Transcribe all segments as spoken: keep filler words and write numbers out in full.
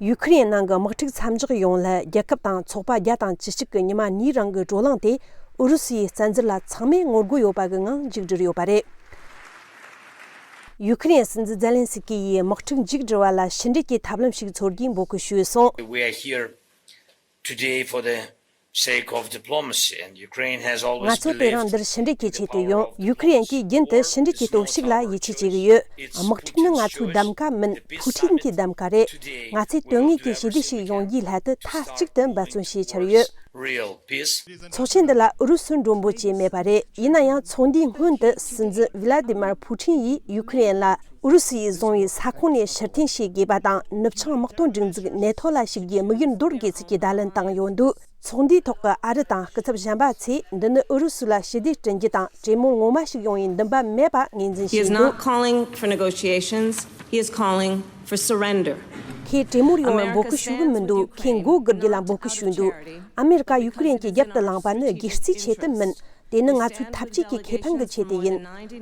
ཡུ་ཁུ་རེན་ནང་གི་དམག་འཁྲུག་མཚམས་འཇོག་ཡོང་སླད་རྒྱལ་ཁབ་དང་ཚོགས་པ་བརྒྱ་དང་བཅུ་གཅིག་གི་ཉི་མ་གཉིས་རིང་གི་བགྲོ་གླེང་དེ་ཨུ་རུ་སུའི་བཙན་འཛུལ་ལ་ཚང་མས་ངོ་རྒོལ་ཡོད་པ་གི་ངང་མཇུག་བསྒྲིལ་ཡོད་པ་རེད། ཡུ་ཁུ་རེན་སྲིད་འཛིན་ཛེ་ལན་སི་ཀི་ཡིས་དམག་འཁྲུག་མཇུག་བསྒྲིལ་བ་ལ་ཕྱི་འབྲེལ་གྱི་ཐབས་ལམ་ཞིག་འཚོལ་རྒྱུའི་འབོད་སྐུལ་ཞུས་སོང་། We are here today for the sake of diplomacy, and Ukraine has always ང་ཚོ་དེ་རིང་འདིར་ཕྱི་འབྲེལ་གྱི་ཆེད་དུ་ཡོང་། ཡུ་ཁུ་རེན་གྱིས་རྒྱུན་དུ་ཕྱི་འབྲེལ་གྱི་སྟོབས་ཤུགས་ལ་ཡིད་ཆེས་བྱེད་ཀྱི་ཡོད། དམག་འཁྲུག་ནི་ང་ཚོའི་གདམ་ག་མིན། ཕུའུ་ཁྲིན་གྱི་གདམ་ག་རེད། ང་ཚོས་དོན་དངོས་ཀྱི་ཞི་བདེ་ཞིག་ཡོང་རྒྱུའི་སླད་དུ་མཐའ་གཅིག་ཏུ་འབད་བརྩོན་བྱེད་འཆར་ཡོད། Real peace. ཚོགས་ཆེན་འདི་ལ་ཨུ་རུ་སུ་མགྲོན་པོ་བྱས་མེད་པ་རེད། ཡིན་ན་ཡང་ཚོགས་འདུའི་སྔོན་དུ་སྲིད་འཛིན་ཝི་ལ་ཏི་མར་ཕུའུ་ཁྲིན་ཡིས་ཡུ་ཁུ་རེན་ལ་ཨུ་རུ་སུ་ཡིས་བཟུང་བའི་ས་ཁོངས་ནས་ཕྱིར་འཐེན་བྱེད་དགོས་པ་དང་ནུབ་བྱང་དམག་དོན་སྒྲིག་འཛུགས་ནེ་ཐོ་ལ་ཞུགས་རྒྱུའི་དམིགས་ཡུལ་འདོར་དགོས་ཚུལ་གྱི་བརྡ་ལན་བཏང་ཡོད་འདུག་ཚོགས་འདུའི་ཐོག་གི་ཨ་རི་དང་སྐུ་ཚབ་གཞན་པ་ཚོས་འདི་ནི་ཨུ་རུ་སུ་ལ་ཞི་བདེ་བསྐྲུན་རྒྱུ་དང་གྲོས་མོལ་ངོ་མ་ཞིག་ཡོང་བའི་འདུན་པ་མེད་པ་ངོས་འཛིན་He is བྱས་འདུག not calling for negotiations. He is calling for surrender. ཁོས་གྲོས་མོལ་ཡོང་བའི་འབོད་སྐུལ་ཞུ་གི་མི་འདུག་ཁོས་མགོ་སྒུར་རྒྱུ་ལ་འབོད་སྐུལ་ཞུས་འདུག་ཨ་མེ་རི་ཀ་ཡུ་ཁུ་རེན་གྱི་རྒྱབ་ཏུ་ལངས་པ་ནི་སྒེར་རྩིས་ཆེད་དུ་མིན། དེ་ནི་ང་ཚོའི་འཐབ་ཇུས་ཀྱི་ཁེ་ཕན་གྱི་ཆེད་དུ་ཡིན།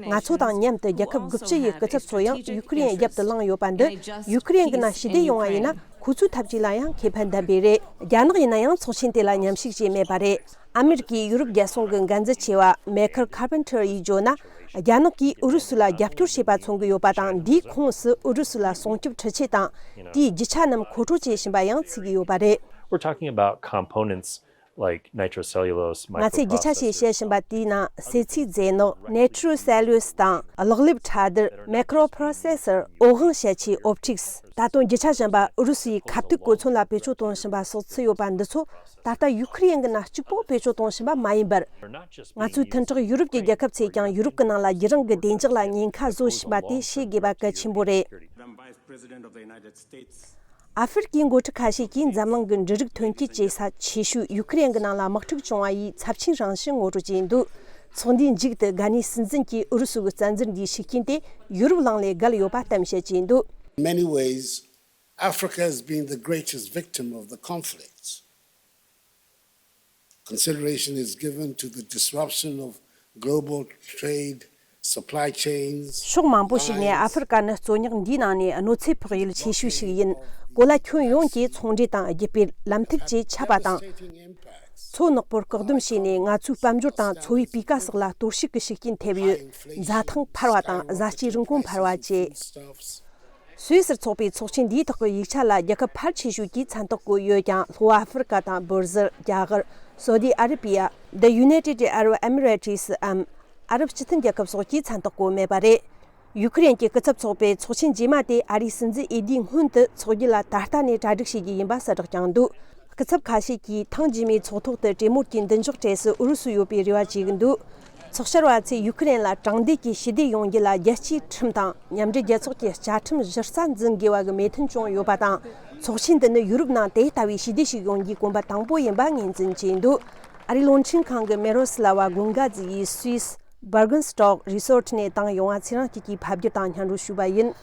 ང་ཚོ་དང་མཉམ་དུ་རྒྱལ་ཁབ་དགུ་བཅུ་ཡི་སྐུ་ཚབ་ཚོ་ཡང་ཡུ་ཁུ་རེན་རྒྱབ་ཏུ་ལངས་ཡོད་པ་འདི་ཡུ་ཁུ་རེན་གྱི་ནང་ཞི་བདེ་ཡོང་བ་ཡིན་ན་ཁོ་ཚོའི་འཐབ་ཇུས་ལ་ཡང་ཁེ་ཕན་ལྡན་པས་རེད། རྒྱ་ནག་ཡིན་ན་ཡང་ཚོགས་ཆེན་དེ་ལ་མཉམ་ཞུགས་བྱས་མེད་པ་རེད། ཨ་མེ་རི་ཀའི་ཡུ་རོབ་རྒྱལ་སྲུང་གི་འགན་འཛིན་ཆེ་བ་མེ་ཁལ་ཁར་པན་ཐར་ཡིས་བརྗོད་ན། རྒྱ་ནག་གིས་ཨུ་རུ་སུ་ལ་རྒྱབ་སྐྱོར་བྱས་པ་མཚོན་གྱི་ཡོད་པ་དང་འདིའི་ཁོངས་སུ་ཨུ་རུ་སུ་ལ་སྲུང་སྐྱོབ་འཕྲུལ་ཆས་དང་དེའི་རྒྱུ་ཆ་རྣམས་མཁོ་སྤྲོད་བྱེད་བཞིན་པ་ཡང་བརྩི་གི་ཡོད་པ་རེད། We're talking about components like nitrocellulose, ང་ཚོས་རྒྱུ་ཆ་ཞིག་བཤད་བཞིན་པ་དེའི་ནང་ཟས་ཚིགས་རྫས་ནོར་ནེ་ཊྲོ་སེ་ལུ་ལོ་སི་དང་གློག་ལེབ་ཕྲ་སྡུར་མེ་ཀྲོ་པྲོ་སེ་སར་འོད་དབང་བྱེད་ཆས་ཨོབ་ཊིག་སི། ད་དུང་རྒྱུ་ཆ་གཞན་པ་ཨུ་རུ་སུའི་ཁ་ཐུག་གོ་མཚོན་ལ་བེད་སྤྱོད་གཏོང་བཞིན་པ་སོགས་ཚུད་ཡོད་པ་འདི་ཚོ་ད་ལྟ་ཡུ་ཁུ་རེན་གྱི་ནང་གཅིག་པོ་བེད་སྤྱོད་གཏོང་བཞིན་པ་མ་ཡིན་པར། ང་ཚོའི་མཐུན་གྲོགས་ཡུ་རོབ་ཀྱི་རྒྱལ་ཁབ་ཚོས་ཀྱང་ཡུ་རོབ་ཀྱི་ནང་ལ་རྒྱུད་རིང་གི་བདེ་འཇགས་ལ་ཉེན་ཁ་བཟོ་བཞིན་པ་དེ་ཤེས་དགོས་པ་གལ་ཆེན་པོ་རེད། ཨ་ཧྥེ་རི་ཁའི་འགོ་ཁྲིད་ཁ་ཤས་ཀྱིས་འཛམ་གླིང་གི་འབྲུ་རིགས་ཐོན་སྐྱེད་བྱེད་ས་ཆེ་ཤོས་ཡུ་ཁུ་རེན་གྱི་ནང་ལ་དམག་འཁྲུག་བྱུང་བ་ཡིས་ཚབས་ཆེན་རང་བཞིན་ངོ་སྤྲོད་བྱས་འདུག་ཚོགས་འདུའི་མཇུག་ཏུ་གྷ་ནིའི་སྲིད་འཛིན་གྱིས་ཨུ་རུ་སུ་གི་བཙན་འཛུལ་འདིའི་ཤུགས་རྐྱེན་དེ་ཡུ་རོབ་གླིང་ལས་བརྒལ་ཡོད་པ་གཏམ་བཤད་བྱས་འདུག In many ways, Africa has been the greatest victim of the conflicts. Consideration is given to the disruption of global trade, supply chains. ཕྱོགས་མང་པོ་ཞིག་ནས་ཨ་ཧྥེ་རི་ཀ་ནི་རྩོད་རྙོག་འདིའི་ནང་ནས་གནོད་འཚེ་ཕོག་ཡུལ་ཆེ་ཤོས་ཤིག་ཡིན། གོ་ལ་ཁྱོན་ཡོངས་ཀྱི་ཚོང་འབྲེལ་དང་རྒྱུ་སྤེལ་ལམ་ཐིག་བཅས་ཆད་པ་དང་། མཚོ་ནག་པོར་བཀག་སྡོམ་བྱས་ནས་ང་ཚོའི་དཔལ་འབྱོར་དང་འཚོ་བའི་སྤུས་ཀ་སོགས་ལ་གཏོར་བཤིག་གི་ཤུགས་རྐྱེན་ཐེབས་ཡོད། འཛའ་ཐང་འཕར་བ་དང་བཟའ་སྐྱེལ་རིན་གོང་འཕར་བ་བཅས། སུད་སིར་འཚོགས་པའི་ཚོགས་ཆེན་འདིའི་ཐོག་གི་ཡིག་ཆ་ལ་རྒྱལ་ཁབ་ཕལ་ཆེ་ཤོས་ཀྱིས་མཚན་རྟགས་བཀོད་ཡོད་ཀྱང་ལྷོ་ཨ་ཧྥེ་རི་ཀ་དང་འབར་ཟིལ། རྒྱ་གར། སོ་དི་ཨ་རི་བི་ཡ། The United Arab Emirates འམ་ཨ་རབ་སྤྱི་མཐུན་རྒྱལ་ཁབ་སོགས་ཀྱིས་མཚན་རྟགས་བཀོད་མེད་པ་རེད། ཡུ་ཁུ་རེན་གྱི་སྐུ་ཚབ་ཚོགས་པའི་ཚོགས་ཆེན་རྗེས་མ་དེ་ཨ་རིའི་སྲིད་འཛིན་འོས་བསྡུའི་སྔོན་དུ་འཚོགས་རྒྱུ་ལ་ད་ལྟ་ནས་གྲ་སྒྲིག་བྱེད་རྒྱུ་ཡིན་པ་གསལ་བསྒྲགས་བསྐྱངས་འདུག་སྐུ་ཚབ་ཁ་ཤས་ཀྱིས་ཐེངས་རྗེས་མའི་ཚོགས་ཐོག་ཏུ་གྲོས་མོལ་གྱི་མདུན་ལྕོག་གྲས་སུ་ཨུ་རུ་སུ་ཡོད་པའི་རེ་བ་བྱེད་ཀྱི་འདུག་ཚོགས་བཅར་བ་ཚོས་ཡུ་ཁུ་རེན་ལ་དྲང་བདེན་གྱི་ཞི་བདེ་ཡོང་རྒྱུ་ལ་རྒྱལ་སྤྱིའི་ཁྲིམས་དང་མཉམ་འབྲེལ་རྒྱལ་ཚོགས་ཀྱི་བཅའ་ཁྲིམས་གཞི་རྩ་འཛིན་དགོས་པ་གི་མོས་མཐུན་བྱུང་ཡོད་པ་དང་། ཚོགས་ཆེན་འདི་ནི་ཡུ་རོབ་ནང་དེ་ལྟ་བུའི་ཞི་བདེ་ཞིག་ཡོང་རྒྱུའི་གོམ་པ་དང་པོ་ཡིན་པ་ངོས་འཛིན་བྱས་འདུག་ཨ་རིའི་རླུང་འཕྲིན་ཁང་གི་མེ་རོ་སི་ལ་ཝ་གུན་ག་ཛི་ཡིས་སུད་སི་སྦར་གན་སི་ཊོག་རི་སོར་ཊི་ནས་བཏང་ཡོང་བ་ཚེ་རིང་སྐྱིད་ཀྱིས་ཕབ་བསྒྱུར་དང་སྙན་སྒྲོན་ཞུས་པ་ཡིན།